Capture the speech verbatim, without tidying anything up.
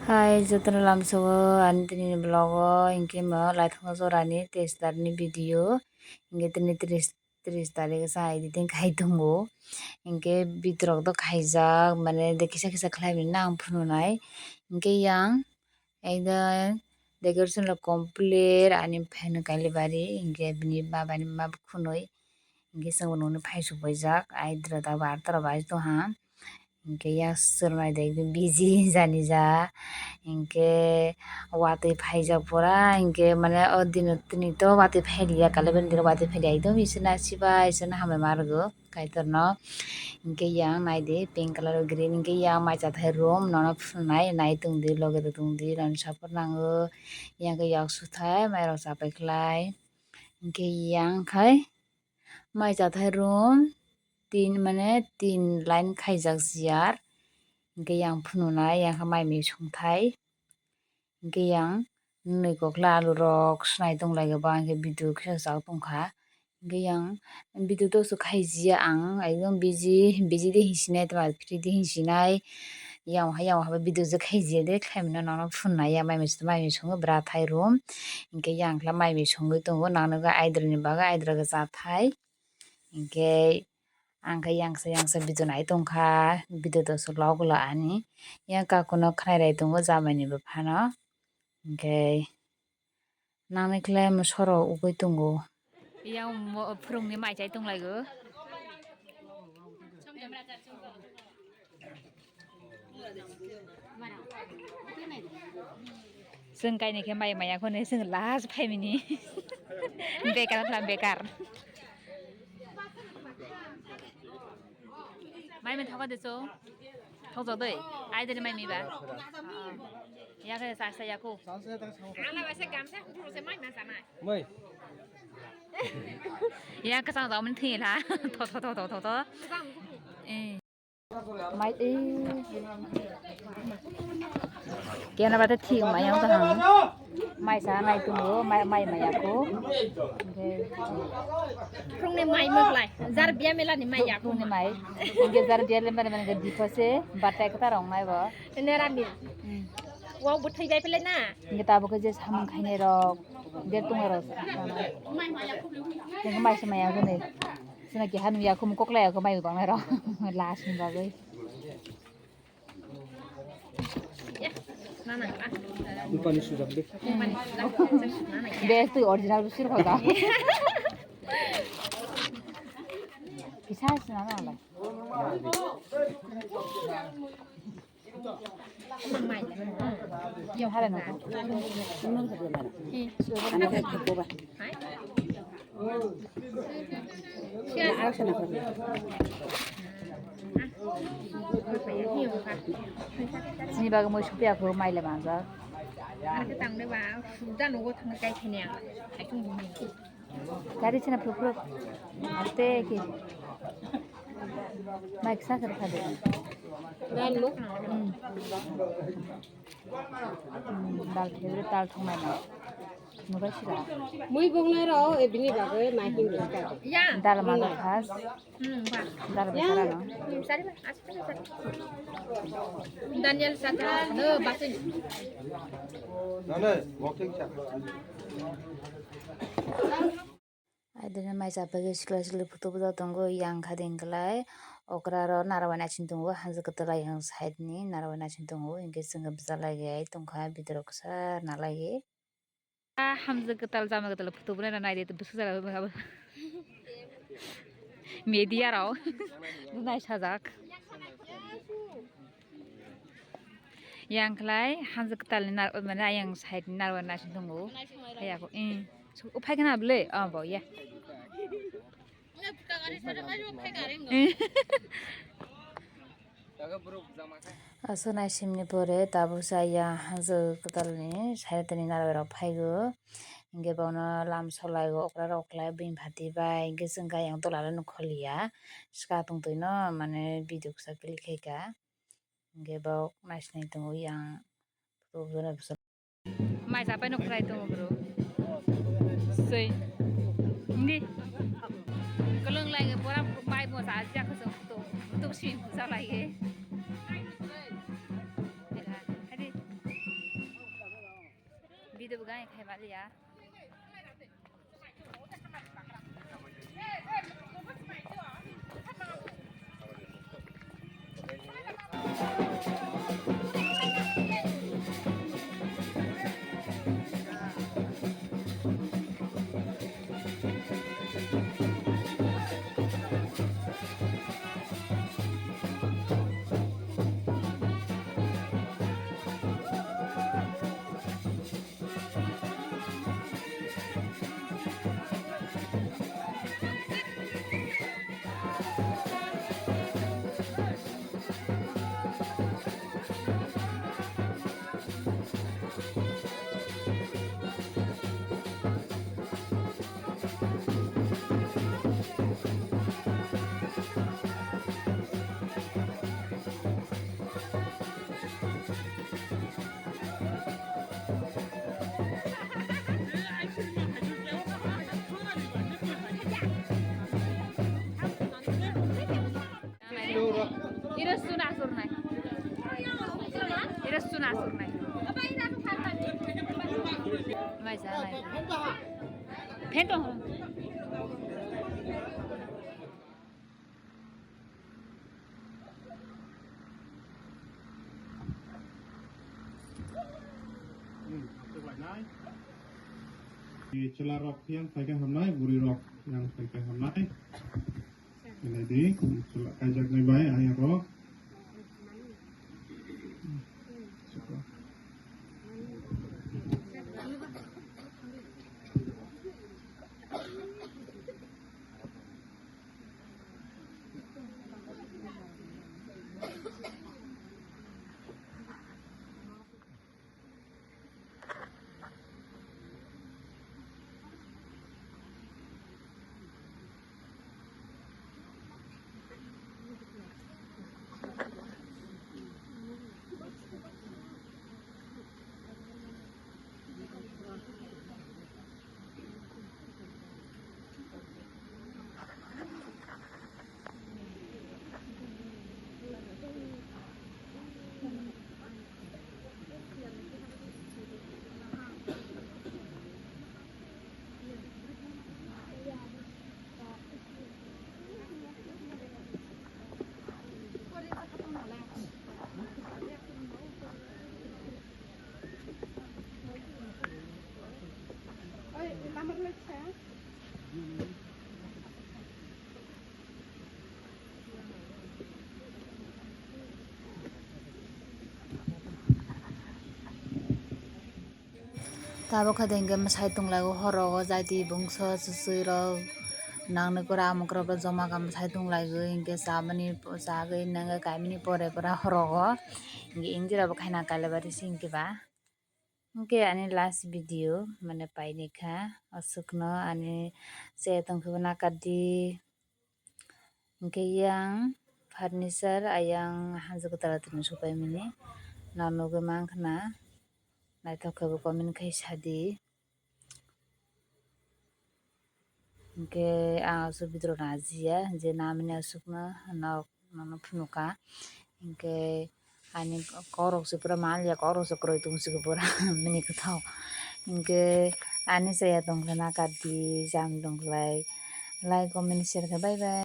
Hai, jotono lamsogo ani tini vlog o, hinkhe mo laithangma jorani teis tarikni video, hinkhe tini tris, tris tarik sa editing khai tongo, hinkhe bitrok do khaijak, mane de kisa kisa khlai mani ang phunuknai, hinkhe yang ekdom decoration rok complete ani phan kailibari, hinkhe bini babani ma khunui, hinkhe chwngbo noni phai subaijak, aidra da barta rok bai tongha. Hinkhe yang swrwng naide ekdom busy jani ja. Hinkhe watwi phaijak pura, hinkhe mane o dino tini to watwi phailiya, kalibai dino watwi phailiya, ekdom isina sibai isina hambai ma rwgo Kaitorno. Hinkhe yang naide pink colour o green, hinkhe yang mai chathai room, nono phunuknai nai tongdi, loge tongdi, noni support nango. Yang khe yak suthai mairok chapai khlai. Hinkhe yang khai mai chathai room tin, mane tin line khaijak chair. Hinkhe yang phunuknai, yang khe mai mui songthai. Hinkhe yang nwnwi kokla alu rok swnai tonglaio, ba hinkhe video khe chak tongkha. Hinkhe yang video to se khaijia ang, ekdom busy, busy de hinsinai, tei free de hinsinai. Yang hai, yang hai video je khaijia de, khlaimano nono phunuknai, ya mai mui, mai mui songo bwra thai room. Hinkhe yang khe mai mui songwi tongo, nang nugwi aidroni bagwi aidro khe cha thai. Hinkhe ang khe yangsa yangsa video nai tongkha, video doso loglo ani. Yang kakuno khwnai rai tongo jamaini bwphano. Hinkhe nangni khlai mosoro ugwi tongo. Yang mo-, phwrwngni mai chai tonglaio. Chwng kainwi khe mai maya khone chwng last phaimani. Bekar wngkha bekar. Mai mui thoka de chwng. Thokjak doi. Ai dini mai mui ba. Ya khe sa sa ya ko. Mai. Ya kwchang jagmani thwi la. Tho tho tho tho tho tho. Eh. Mai, eh. Kena bate thik mai yang kaham. Mai sa nai tongo, mai, mai maya ko. Phwrwngni mai mwklai, jar biya mela ni mai ya. Phwrwngni mai. Hinkhe jar biya le mane mane dipha se, batai kwta rong mai bo. Ene rani. Hmm. Wao bwthai bai pele na. Hinkhe tabuk khe je samung khainai rok, der tongnai rok. Hinkhe mai se maya ko ne. Sina keha nungya, khum koklai ya, khum mai gongnai rok. Last ni bagwi. Bupani sujak de. Bes twi original busir khoda. Kisa sina na lai. Yo hare no. Sini bagwi moi supiya ko mai le manjak. Ang khe tang de ba, suda nogo thang kai thene ang. Hai tung ni. Gari chana phuru phuru. Aste ki. Mic sa kar kha de. Dal mo? Hmm. Hmm, dal khe dal thong mai ma. Muga sira. Mui bong nai ro, e bini bagwi mai hin de ka. Ya. Dal ma do khas. Hmm, ba. Dal ba sara no. Hmm, sari ba. Daniel Satra, no, batin. Nana, walking sa. Aidini mai chapagwi sikla sikli photo bwsa tongo, yang kha ding klai okra ro narabai naising tongo, hanjak kwtal ayang side ni narabai naising tongo, hinkhe chwng bwsa laiwi tongkha bidrok kisa nalaiwi. Ah, hamjak kwtal, jama kwtal photo bo naina naidi, bwswk jala media rok naisajak. Yang khlai hamjak kwtal ni nar-, mane ayang side ni narwai naising tongo. Hai ako, eh. So, o phai khna bwle? Oh, bo, ya. Aswk naisimni pore tabuk sa yang hamjak kwtalni side ni narwai rok phaigo. Hinkhe bono lam solaigo okra rok khlai bini phatwi bai. Hinkhe chwng khe ayang tola le nukho liya. Swkang tong twi no mane video kisa click khaika. Hinkhe bo naisinai tongo yang. Mai chapai no khwlai tongo bro. Swi. Hindi. Kwlwng lai pora mai bo sa ja khosong to. To swi sa lai. Hadi. Bugang khai maliya. Iro suna asurnai. Iro suna asurnai. Mai ja, mai ja. Phen tong. Hmm, chwla rok yang phaikhe hamnai, bwrwi rok yang phaikhe hamnai. Nai di, chwla kaijaknai bai ayang rok. Tabuk khe hwnkhe mwsai tonglaio horogo, jaiti bungso, swswi rok, nangnwi kura, amuk rok joma kha mwsai tonglaio, hinkhe chamani, chagwi nangkhe kaimani pore pura horogo, hinkhe injora bo khaina kailaibari se hinkhe ba. Hinkhe ani last video mane paini kha, aswkno ani se tongkhe bo nakardi. Hinkhe yang furniture ayang hanjak kwtal tini supaimani no nugwi mankha na, naithok khe bo comment khai sadi. Hinkhe ang aswk video najiya je namani aswkno nok nono phunukha. Hinkhe ani kokrok se pura manliya, kokrok se kwrwi tongsi pura mini kwthao. Hinkhe ani chaya tongkha na kati jam tongkhlai like comment share khe bye bye.